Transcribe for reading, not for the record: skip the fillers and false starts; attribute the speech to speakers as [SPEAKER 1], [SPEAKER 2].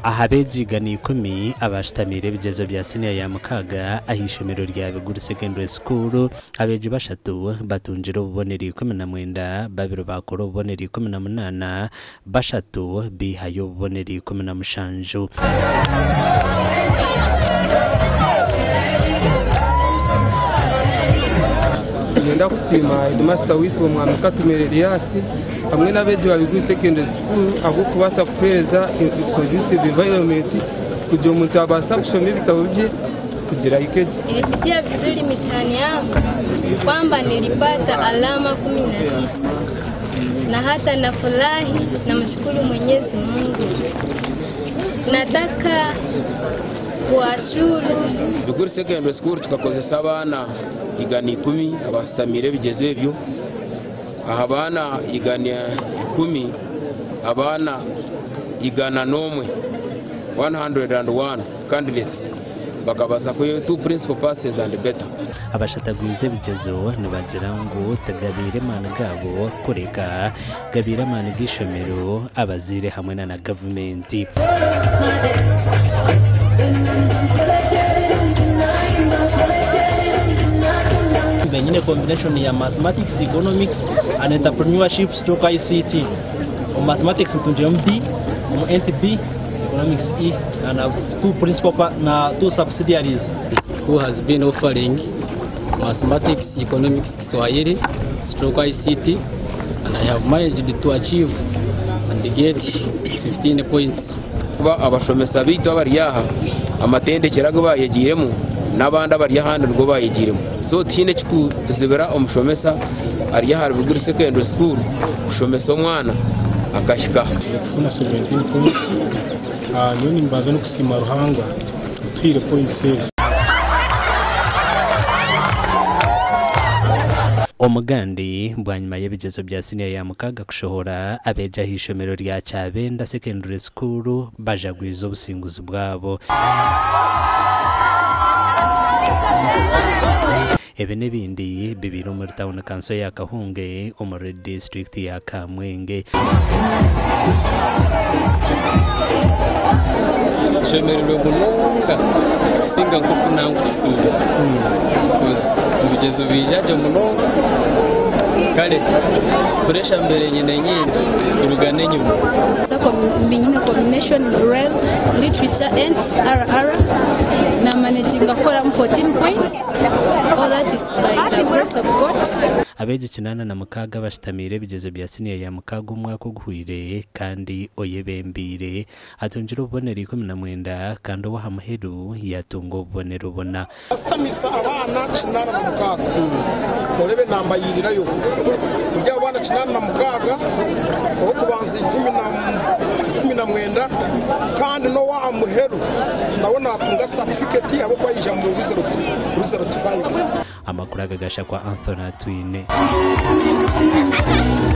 [SPEAKER 1] Aha beegi 110 abashutamiire ebigyezo bya siniya ya mukaaga ah'eishomero rya Biguri Secondary School, abeegi bashatu batungire obubonero 19, babiri baakora obubonero 18, bashatu baihayo obubonero 17.
[SPEAKER 2] Niinyenda kusiima heedimasita waitu Omwami Katumire Elias hamwe n'abeegi ba Biguri Secondary School ahabw'okubaasa kutuheereza conducive environment kugira omuntu abaasa kushoma ebitabo bye kugira ahike gye.
[SPEAKER 3] Nilipitia vizuri mitihani yangu kwamba nilipata alama 19 na hata nafurahi namshukuru Mwenyezi Mungu. Nataka kuwashukuru
[SPEAKER 4] Biguri Secondary School tukakozesa abaana 110 abasitamiire ebigyezo ebyo. Aha baana 110, abaana 101, 101 candidates bakabaasa kwihayo 2 principal passes and better.
[SPEAKER 1] Abashatagwize ebigyezo nibagira ngu tigabaire maani gaabo kureka gabaire amaani g'eishomero, abazaire hamwe na gavumenti.
[SPEAKER 5] Nyine combination ya mathematics, economics and entrepreneurship stroke ICT. Mu mathematics ntungiremu B, mu NTB, economics E, and 2 principal na 2 subsidiaries.
[SPEAKER 6] Who has been offering mathematics, economics, Kiswahili, stroke ICT, and I have managed to achieve and get 15 points.
[SPEAKER 4] Kuba abashomesa baitu abari aha amatendekero agu bayegiiremu n'abandi abari ahandi nigo bayegiiremu. So tihaine ekikuzibira omushomesa ari ahari Biguri Secondary School kushomesa omwana akahika.
[SPEAKER 7] Kufuna 17 points. Nyowe nimbanza n'okusiima Ruhanga otuhaire points ezo.
[SPEAKER 1] Omugandi bwanyima y'ebigyezo bya siniya ya mukaaga kushohora, abeegi ah'eishomero rya Kyabenda Secondary School bajagwize obusinguzi bwabo. Ebi n'ebindi bibaire omuri tawuni kanso ya Kahunge omuri disiturikiti ya Kamwenge.
[SPEAKER 6] Nshemereirwe munonga kusinga nk'oku nankukisinga. Ebigyezo biija gye munonga. Kare puresha mbere nyine nyingi kuruga n'enyima.
[SPEAKER 8] Nyine combination rel literature and RR na managing akora 14 points. All that is by the grace of God.
[SPEAKER 1] Abeegi 86 bashutamiire ebigyezo bya siniya ya mukaaga omwaka oguhwire kandi oyebembeire atungire obubonero 19 kandi ow'aha muheru yatunga obubonero 4.
[SPEAKER 9] Asitamisa abaana 86 orebe namba yirirayo kurya abaana 86 okubanza 19 kandi n'owa muheru nawe natunga certificate abo kwayija mu result 5.
[SPEAKER 1] Amakuru aga gashakwa Anthony Atwine.